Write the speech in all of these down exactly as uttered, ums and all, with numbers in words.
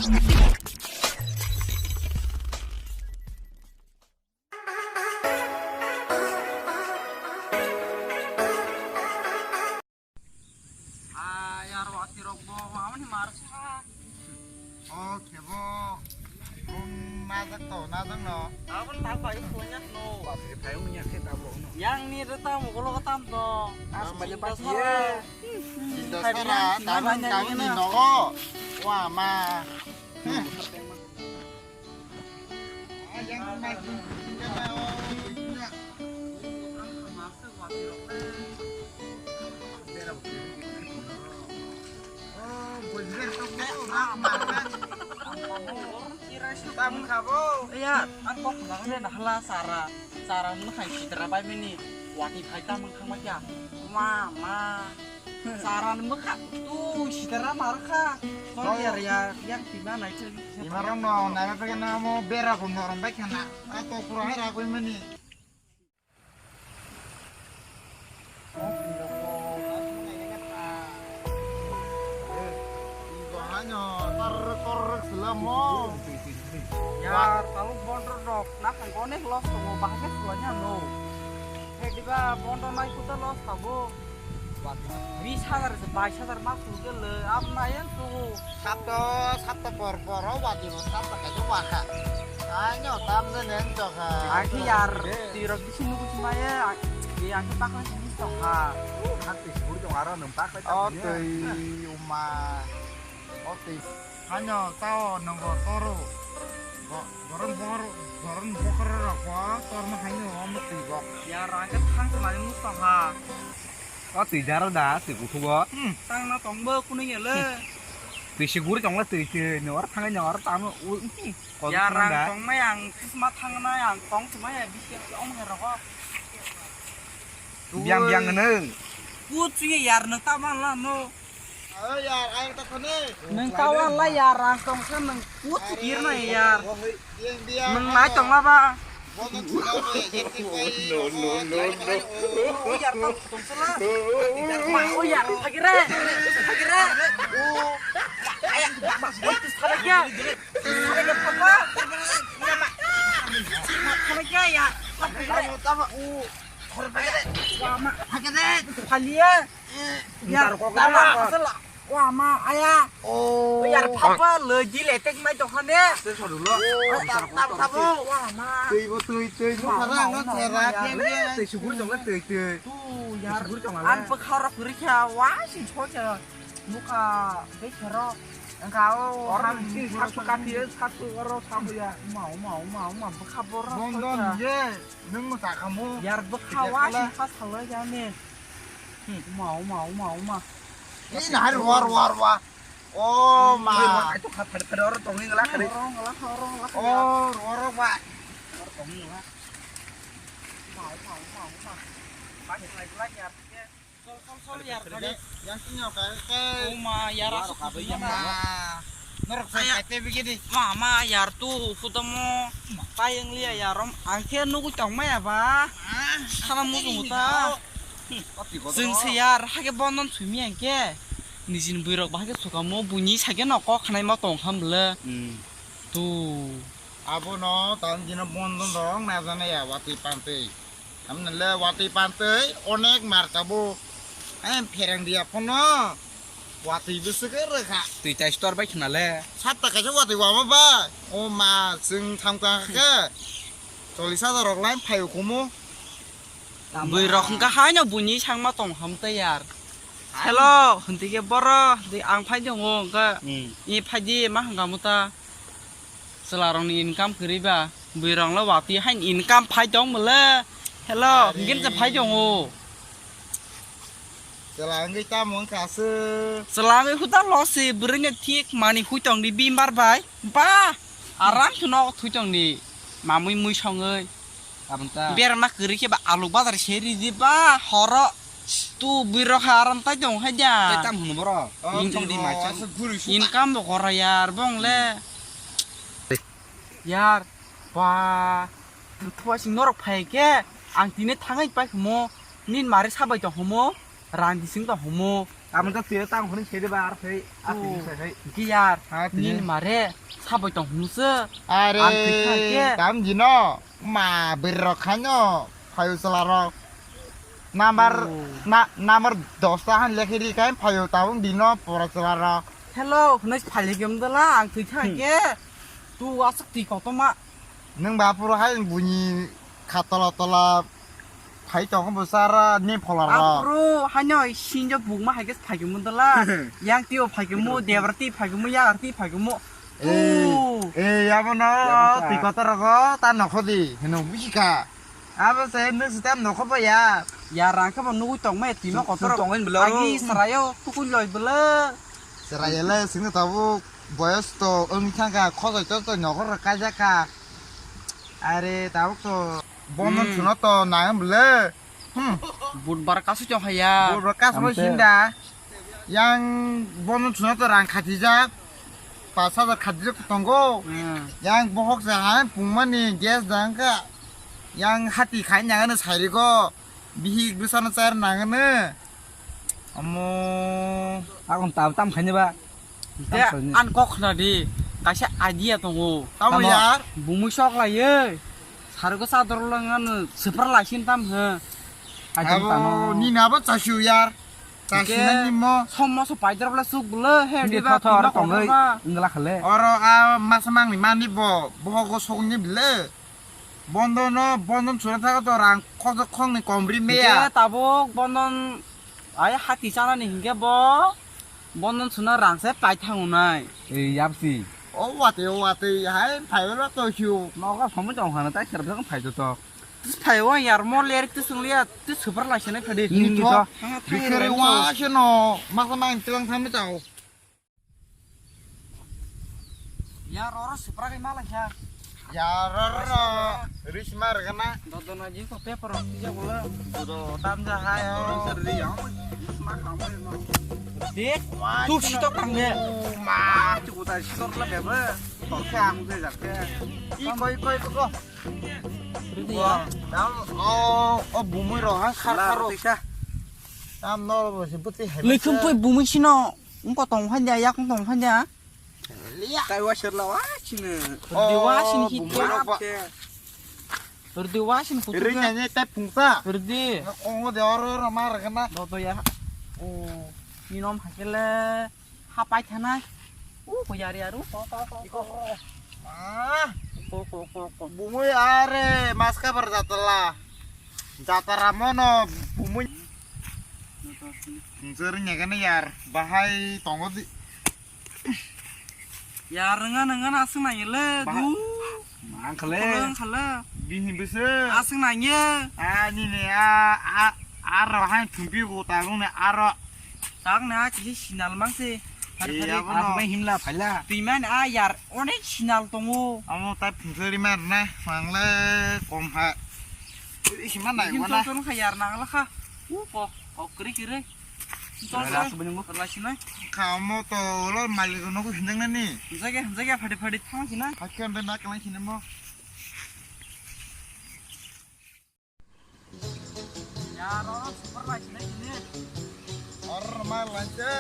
Ah, yar wati rok bo, mama ni mar sa. O kebo. Bung najak to, najak no. Abon tak bai ko nyak no. Wati phai ung nyak khe ta bo no. Yang ni reta mo golo tam to. As bale pas ye. Inda sara, tanang tanang ni nogo. Wa ma. Tamung kha bo. Iya, ang kok nang le na hala sara. Sara no khai sitra bai mini. Wati phai tamung thang ma kya. Ma, ma. Sara no mukha tu sitra mar kha. Kol yar yar yang tima nai chil. Imarong no nai ba pake na mo bera ko norom bai khana. A to kuro hai ra koi mani. Yar, talu bondor rok, na phang konek los tongo, bahai khe suwanya no. Hediba bondor nai kuta los tabo. Bis hajar se bais hajar ma kul ke le, abo nai yang tu. Sapto, sapto por por o wati bo sapto kaisa wakha. Aino tam de nen tokha. Ang khe yar, twi rok bisi nugu si maya, ang khe pakha sini tokha. Ang twi sibur tong aro nung pakha. O twi uma. O twi. Hanyo tao nongo toro. Bo-, boron bor-, boron bokor rok bo torma hanyo o mutwi bo. Yar ang khe thang se mani mus tokha. O twi jaro da, twi kuthugo. Hmm, tang na tong bo kunu yele. Twi se guri tong le twi twi, nor thangai nor tamo u, hmm, kol yar thang ang da. Tong mai ang kisma thang na ang tong se mai bisi ong he rogo. Biang biang nung. Ku twi yar nung ta man la no. O yar, ayang ta khone. Nung ta wan la yar, ang tong sa nung ku twi yar na yar. Biang biang. Nung nai tong la ba. No, no, no, no. O yar, tong, tong sala. Ma, o yar, phagire. Phagire. O. Aya, ma, o tu sala kya? Sala kya, papa? Ma, sala kya, ya? Phagire. Wa, ma, phagire. Phalia. Yar, tama, asal, wa ma, aya. O yar, papa, le, di, le, tek, mai, dokhane. Te sodu lo. O, tam, tam, tam, o, wa ma. Twi bo twi, twi bo khara, no, no, tera, ya. Twi sugur jong le, twi, twi. Tu, yar. Sugur jong le. Ang pekha rok guri kha, wa, si chho kha. Mukha, be khero. Engka, o, or ham, si, satu kati, satu oro, satu ya. Ma, ma, ma, ma, pekha bor. Bondon, ye, nung mo ta khamu. Yar, pekha, wa, si, khas, khalai, ya, ne. Hmm. Uma, uma, uma, uma. Ini nahar war, war, war. Oh, ma. Ai, to khat, khat, khat, oro tongni ngala kari. Oro ngala, oro ngala kari. Oh, oro, ma. Oro tongni ngala. Uma, uma, uma, uma. Bagi lai, lai, yar. Sol, sol, sol, yar, kade. Yang sini, oke, oke. Uma, yar, asuk, ya, ma. Norok sai kate begini. Ma, ma, yar tu, putamo. Tayang liya, yarom. Angke nugu tong maya ba. Sana musu muta. Chwng se yar, hake bondon sumi ang khe. Nijini bwrok bahai khe sukamo, buini sakhe no kok khanai ma tong ham le. Hmm. Tu. Abono tang jino bondon rok na jana ya wati pantwi. Amne le wati pantwi onek mar tabo. Em pherang dia phono. Wati bwswk rwkha. Twi tai store bai khna le. Satta kaisa wati wama bai. O ma, chwng thamkha khe. Chollis hajar rok line phai ukumu. Bwrwi rok hwnkha haino buini sangma tong ham tei yar. Hello, hwntwi khe boro, hwntwi ang phai tongo hwnkha. Hmm. I phai di ma hwnkha muta. Chwla rokni income kwrwi ba. Bwrwi rokno wati hain income phai tong mole. Hello, hwnkhe se phai tongo. Chwla wngwi tamo wngkha aswk? Chwla wngwi huda losi bwrwino thik mani hui tongdi bimbar bai. Ba! Aram khe nogo thui tongdi. Mamui mui songwi. Aboni ta. Berma kwrwi khe ba aluk bazar se ridi ba horo. Tu bwrwi rok ha aram tai tong hai da. Tai tam hwnwi borok. Oh, mung tongdi mai chang. Income bo gora yar bong le. Yar. Ba. Thua sing norok phai khe ang tini thangai pai khumo. Nin mari sabai tong homo. Rang di sing tong homo. Amo to twi tang hwnwi se de ba ar phai, a twi Oh. Phai phai. Ki yar, Ha, twi. Nini mare, sabai tong hwnwi se. Are, Ang twi kha ke. Tam jino, ma berrok khaino, phayu chwlarok. Number, Oh. Na, number dosta han lekhi ri kai phayu tabung dino pora chwlarok. Hello, hwnwi phai lekhi mdala, ang twi kha Hmm. ke. Tu aswk twi kotorma. Nwng ba phuru hai buini kha tola tola phai tongo bo sara ni phola rok. Aphuru haino sinjo bukma hai khe phai khe mundala. Yang tio phai khe mu, debra ti phai khe mu, yagar ti phai khe mu. Eh, Oh. Eh, yabo no, Yabo ta. Twi kotor rogo ta nokho di, hino bisi kha. Abo se nwng se tam nokho ba ya. Ya rang khe bo nugui tong me, twi ma Sum, kotor sum tong in bwlaro. Agi sarayo, tukui loi bwla. Sarayo le, singno tabuk boyos to wng thang kha, khosoi to to nokho rok kaijak kha. Are tabuk to bono Hmm. Thuno to nang bwle. Hmm. Budbar kasu chong haya. Budbar kasu mo Amte. Sinda. Yang bono Thuno to rang khatijak. Pas hajar khatijak tongo. Hmm. Yang bohok se hai pungmani gas dang kha. Yang hati khai nang ano sairigo. Bihik bwsano char nang ano. Amo. Akon tam tam khaini ba. Te Tam khaini. An kok khna di. Kaisa idea tongo. Tamo Tamo? Yar? Bumui sok lai ye. Sargo sador lang ano sepra lai sin tam he. Ai tam Abo tamo. Ni nabo chasu yar. Chasu Ke nani mo. Som moso paidar bla suk bla he Hindi di ba thotho aro tongoi. Ingla khale. Oro a masa mangni mani bo. Bohogo sokni bile. Bondo no, bondo suna thago to rang khojok khongni komri meya. Hingke tabuk bondon ai hati chanani hingke bo bondon suna rang se pai thango nai. Ei yapsi. O wate, o wate, hai phai wala to hiu. Nogo somo jong hana tai serap jong phai to to. Tis phai wa yar mo ler tis ngliya tis super la sene phadi. Ni Ni to. To. Bikere wa se no, masa mang tilang thame chao. Ya roro sipra kai mala kya. Ya roro ris mar gana. Dodona ji ko paper rok tija bula. Dodo tam ja hai o. Sir ri yang. Isma kam no. De. Tu sitok tang de. Ma. Cukup tadi sitok la bebe. Torka ang de jakke. Iko iko iko ko. Rudi ya. Tam o o bumui ro ha khar khar ro. Tam no ro se buti hai. Lekhum pui bumui sino. Ungko tong phan dia, yak tong phan dia. Liya. Tai wa sir la wa sini. Rdi wa sini hit ya. Rdi wa sini kutu. Ri nya nya tai phungsa. Rdi. Kongo de oro ro mar gana. Do do ya. O. Ni nom hakele. Ha pai thana. U ko yar yar u. Ko ko ko ko. Ah. Ko ko ko ko. Bumui are maska bar jatala. Jatara mono bumui. Nungchar nya gana yar. Bahai tongo di. Ya rwnga nwnga aswk nangya le Baha- du. Mang khale. Khale khale. Bini bwswk. Aswk nangya. A nini a a a ro hai thumpi go ta rung ne a ro. Tak na kisi sinal mang se. Phar phar. Abono. Aswk himla phaila. Twi man a yar onek sinal tongo. Amo tai phungsa ri mar na mang le kom ha. Isi man nai wana. Chon chon kha yar nang la kha. U ko ko kri kri. Chol chol. Rela subani mo. Rela sinai. Kamo to lo malik no ko hindang nani. Jaga jaga phadi phadi thang sinai. Hakhe ambe ma kalai sinai mo. Ya ro super lai sinai sini. Or ma lai se.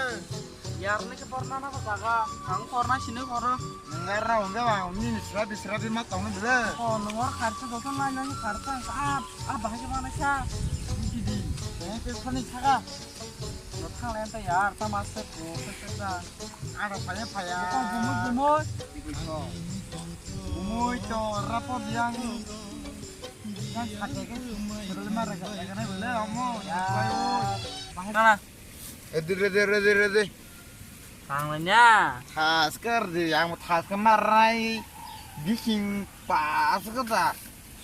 Yar ni ke porna na ko jaga. Ang porna sini koro. Nengara unde ba uni srabi srabi ma tong bile. Oh nengor kharsa doton lai nang kharsa. Ah ah bahai ke mana sa. Ini di. Ini ke sani saga. Lo thang len ta yar ta master ko ta ta ta. Ada phaya phaya. Ko bumui bumui. Bumui to rapor yang. Yang khate ke. Terus mara ga ga na bela amo. Ya. Bahai. Nana. Ready ready ready ready. Thang len ya. Thaskar di yang thaskar marai. Bising pas ke ta.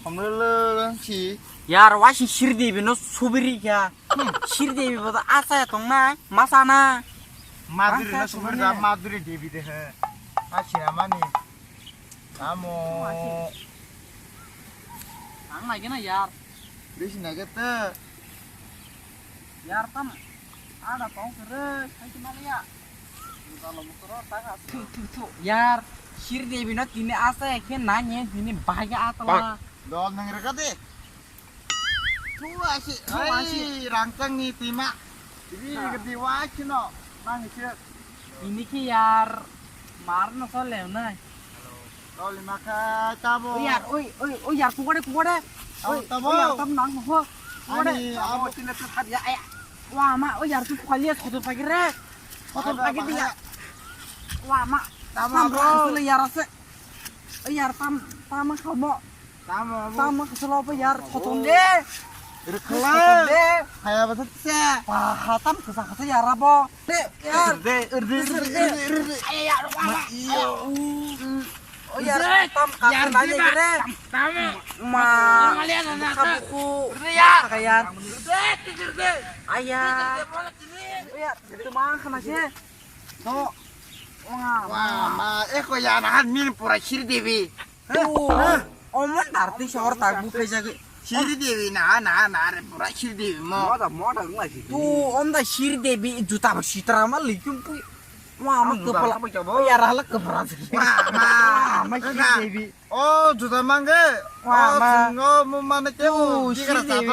Hamle le si. Yar wasing sir di bino subiri kya. Sir devi bodo asa ya tong nai, masa na. Maduri na sumber da Maduri devi de he. Achi amani. Amo. Ang lagi na yar. Bisi na gete. Yar tam. Ada tong kere, hai tu mali ya. Kalau mukro tak. Thu thu thu. Yar, sir devi na tini asa ya ke nanya tini bahaya atala. Dol nang rega de. Thu asi, thu asi. Ai, rangchang ni tima. Ini gede wachino, nang isi. Ini ki yar, mar no so lew nai. Roli makai tamo. Oi yar, oi, oi, oi yar, kukore, kukore. Tamo, oi, tamo. Oi yar, tam nang ho. Kukore. Ani, abo tine tu thadia, aya. Wa ma, oi yar, tu kukali ya, soto pagi re. Soto pagi dia. Wa ma, tamo, tam bro. Yar ase. Oi yar, tam, tam khamo. Tamo, abo. Tamo khasolo pa yar, soton de. Rikhala. Soton de. Haya ba thaksa. Pa hatam khasa khasa yar abo. De, yar. De, de, de, de, de. Ay yar, wa. Ma, iyo. Oi yar, tam khasa nani gre. Tamo. Ma. Khabuku. Yar. Kaya. Aya. Oi yar, tuma khana se. No. Wa, ma, eko ya na han min pura Sri Devi. Tu, omon dar ti sor tak bu phe jagi. Sri Devi na, na, na, re pura Sri Devi mo. Moda, moda ngai si. Tu, om da Sri Devi juta ba sitra ma likum pui. Wa, ma kepala. Ya ra la kepala. Wa, ma, ma Sri Devi. O juta mangge. Wa, o ma. Sungo mo mane ke o. Sri Devi.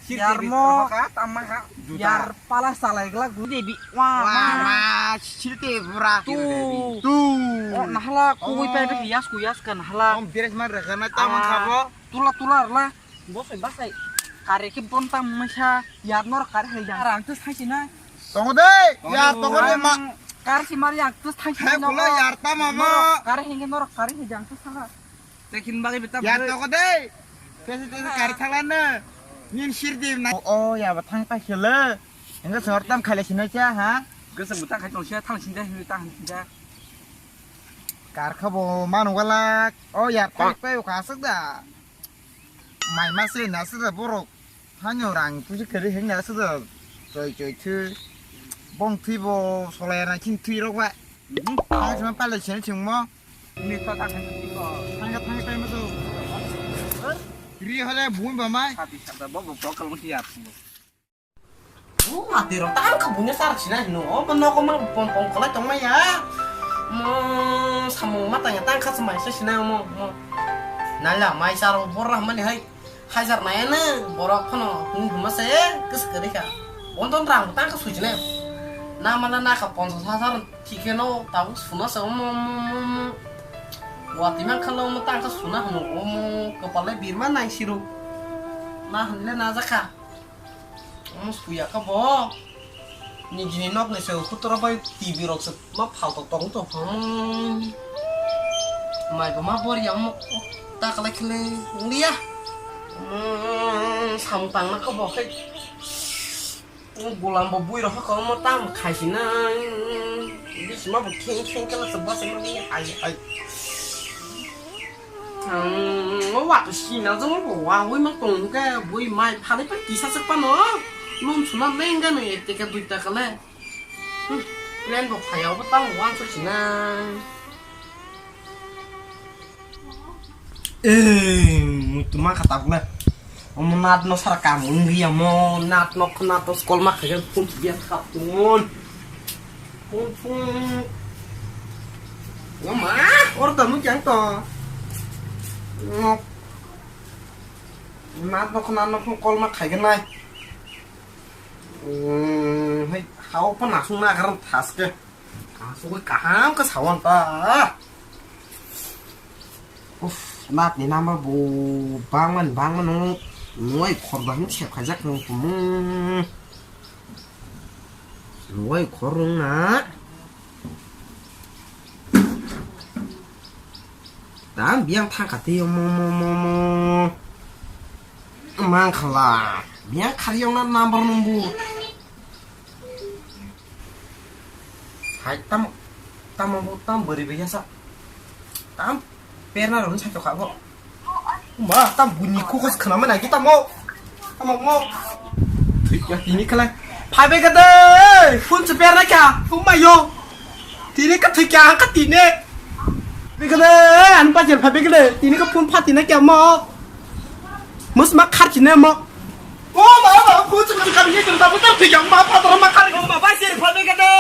Yar mo. Yar pala salai glak Sri Devi. Wa, ma. Sri Devi pura. Tu. Tu. O nahla kugui pai pai yas ku yas ka nahla. Om bires mar rekha na tamang khabo. Tula tula la. Bosai basai. Kare ke bon tam masa. Yar nor kare hai jang. Rang tu sai sina. Tongo de. Yar tongo de ma. Kare si mar yang tu sai sina. Hai kula yar tama ma. Kare henge nor kare hai jang tu sala. Tekin bagwi beta. Ya toko dei. Tese tese kari thalano. Nin sir di na. O, o, ya ba thang ta khele. Enga sor tam khale sino cha ha. Gese muta khai tong sia thang sinja hi ta han sinja. Kar kha bo manu wala. O ya thang pe ka suk da. Mai ma se na suk da borok. Thang yo rang pusi kari heng na suk da. Choi choi thu. Bong thui bo solai na chin thui rok ba. Thang sima pale sino ching mo. Ini to tak hanya tiba. Tangga tangga kai maso. Ri hole bun ba mai. Sati sata bo bo prokal mo siap. Bu mati ro tang ka bunya sar sina no. O no ko mang pom pom kolai tong mai ya. Mo samung mata ya tang ka semai sina mo mo. Nala mai sar borah mani hai. Hajar nai ano borok phano hung huma se kwswk kwrwi kha. Wonton rang bo tang kha sujine. Na mana na kha ponchas hajar thikhe no tabuk suna se omo omo omo omo. Watwi man kha lo omo tang kha suna hwnwi omo kwpal le birma nai siro. Na hwnwi le na jakha. Omo suya kha bo. Nijini nok ni se kutura bai T V rok se ma phaltok tong to phang. Mai bo ma bor ya mo ta kala kile ngliya. Sam tang na kha bo khai. Gulam bo bui rok kha mo tam khai si na. Bis ma bo kheng kheng kala se ba se ma ai ai. Ang wa to si na jong bo wa wi ma tong ka bui mai phalai pa kisa se pa no. Lum suna mengga no ek teka dui taka le. Plan bo phai ya bo tang wan so sina. Eh, mutu ma kata bla. Omo nat no sar kam ung ri amo nat no khna to skol ma khaga phun biya kha phun. Phun phun. Wa ma, or ta mu jang to. No. Nat no khna no phun kol ma khaga nai. Hmm, hai, hao pa nasung na garam thas ke. Asugwi kaham khe sawan ta. Uff, nat ni number bo bangman bangman no. Noi khorba hin sep khaijak no tumu. Noi khorung na. Dam biang thang kati mo mo mo mo. Mang khala. Biang khari yong na number number. Hai tam tam bo tam bari bari sa. Tam perna ron sa to kha go. Ma tam buni ko ko khana mana ki tam mo. Tam mo. Thik ya tini khala. Phai be ka de. Phun se perna kya. Tum ma yo. Tini ka thik ya ka tini. Be ka de. An pa jer phai be ka de. Tini ka phun pha tini kya mo. Mus ma khar tini mo. O ma ma phun se ka tini ka mo. Tam thik ya ma pa to ma khar. Ma ba jer phai be ka de.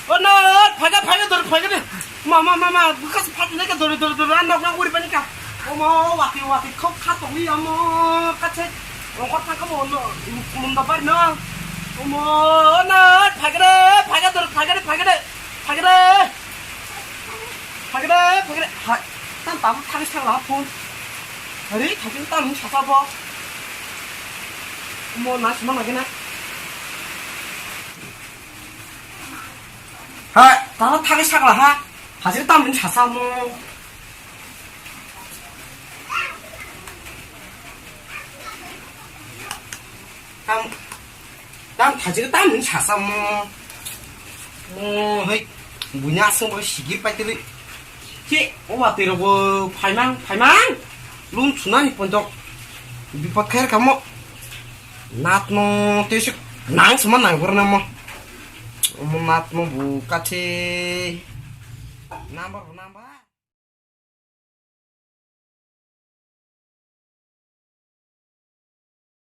O na, phaga, phaga, dor, phaga de. Ma, ma, ma, ma, bukas phat ne ka dor, dor, dor, an nok nok uri pani ka. O ma, wati, wati, khok kha tong ni amo, ka che. Rong kor thang ka mo, no, mum da bar no. Omo, na, phagre, phagre, phagre, phagre, phagre, phagre, phagre, hai, tam tam thang thang la phone. Hari, thang tam sasa bo. Omo, na, sima lagi na. Hai, tam thang thang la ha. Hari tam sasa mo. Tam, tam thajik tam ni sasa mo. Mo, hei, bunya asung bo sigir pai tili. Che, o ba tiro bo phaimang, phaimang. Lum thuna ni ponjok. Bipot khair kamo. Nat mo, te sik nang suma nang gor na mo. Mo nat mo bu kache. Number, number.